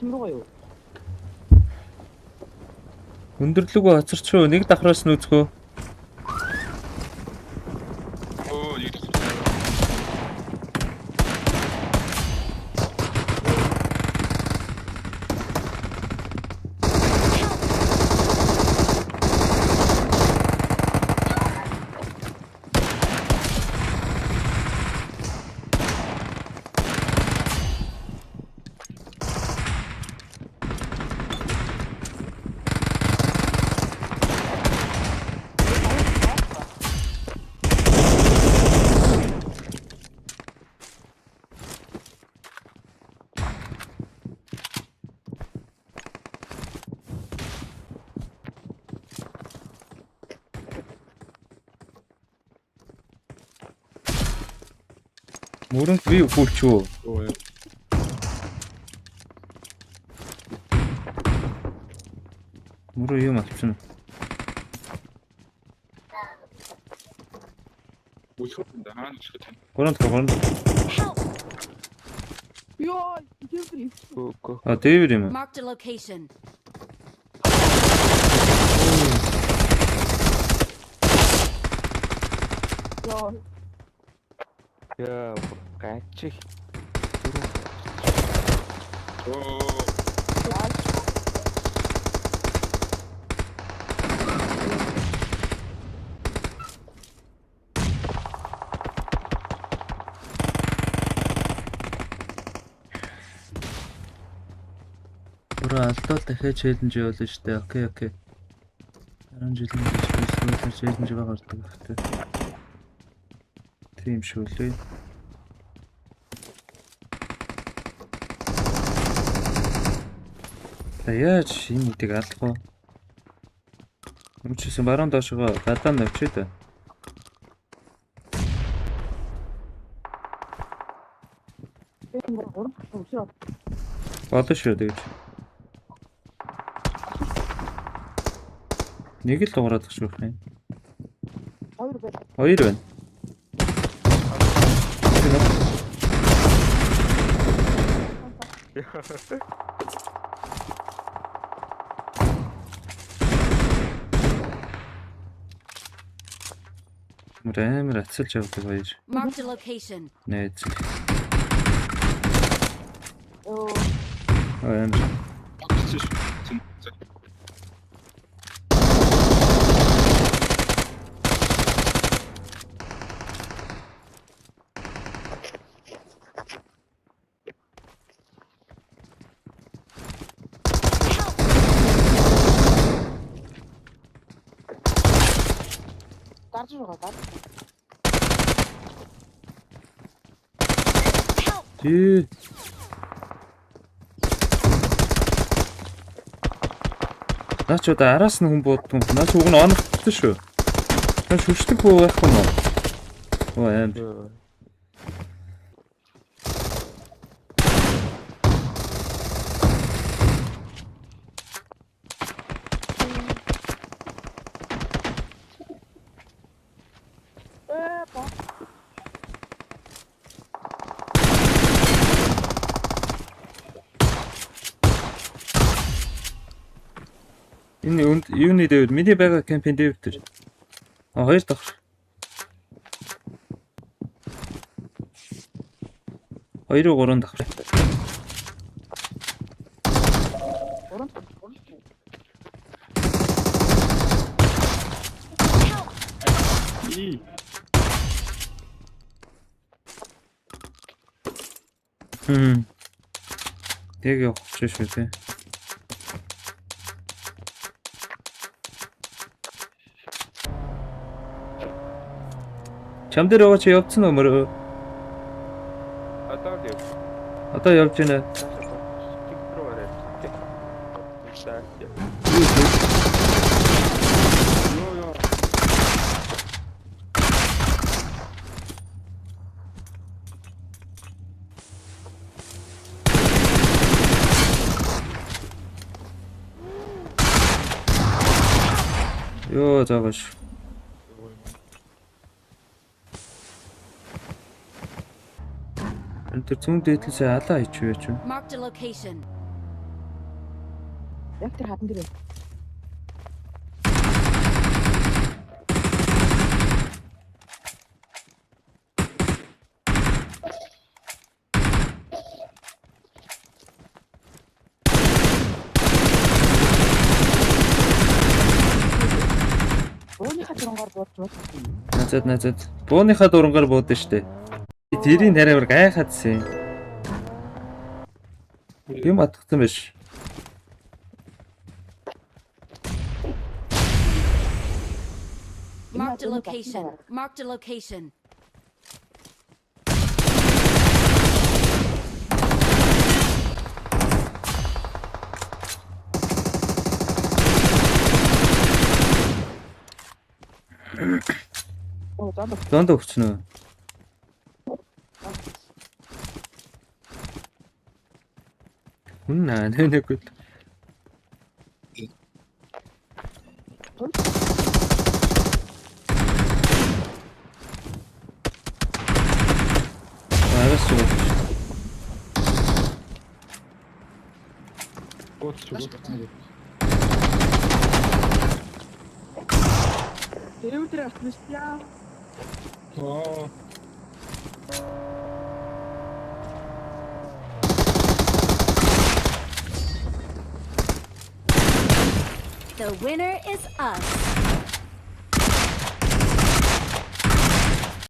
Чим рүү юу? Өндөрлөгөө хоцорчоо нэг давхраас нь үзгөө. Өө нэг давхар. Мөрөнд би үхүүлчүү. Өө. Мөрөө юм авчихна. Үлхэр юм да. Хаана үлхэр тань. Гурван дахь гурван. Help! Йоо, дээвэр. Гөө. А дээвэр юм. Marked a location. Йоо. Яа, гачих. Өө. Мөрөө алдвал дахиад challenge явуулна штэ. Окей, окей. 10 жилийн дараа challenge гаргадаг хэрэгтэй. Тийм шүү лээ. За яаж энэ нүдийг алах вэ? Өмчсөн баруун доошгоо гадаа навчээ дээ. Би гурван дахь өсрөө. Болно шүү тэгж. Нэг л дуурайх шүү юм. Хоёр байл. Хоёр байна. Мөр амар ацалж явдаг хоёр. Marked a location. Найз. Йоо. Амар. Огцсон шүү. Зэн. За. Гарч байгаа гарч. Help! Тий. Наа ч одоо араас нь хүн бууддаг юм. Наа ч уг нь оновчтой шүү. Наа шүшдэг хүү байхгүй юм уу? Оо амар. Э ба. Энэ үнд юуны дээвэр миний байгаа кемпийн дээвэр дээр. А хоёр давхар. Хоёр уу гурван давхар. Гурван дахь гурван дахь. Ий. Хм. Яг явах гэж шүү дээ. Чам дээр байгаа чи явцсан уу мөрөө? Одоо л яв. Одоо явж байна. Чиг рүү орой. За. Йоо ёо. Йоо заагаш. Энэ төр зүүн дээдлээсээ алаа хийчихвэ чи. Marked a location. Яг тэр хадан дээр байна. Бууныхаа дурангаар бууж болох юм. Назад назад. Бууныхаа дурангаар буудсан штэ. Тэрийн тариавар гайхаадсэн. Юм атгсан биш. Marked a location. Marked a location. Оо, зонд. Зонд өгчнө. Хүн наа нэг үл. Араас ч юм. Гооч гооч. Дэрүүл дээр гарсан шүү дээ. Аа. The winner is us.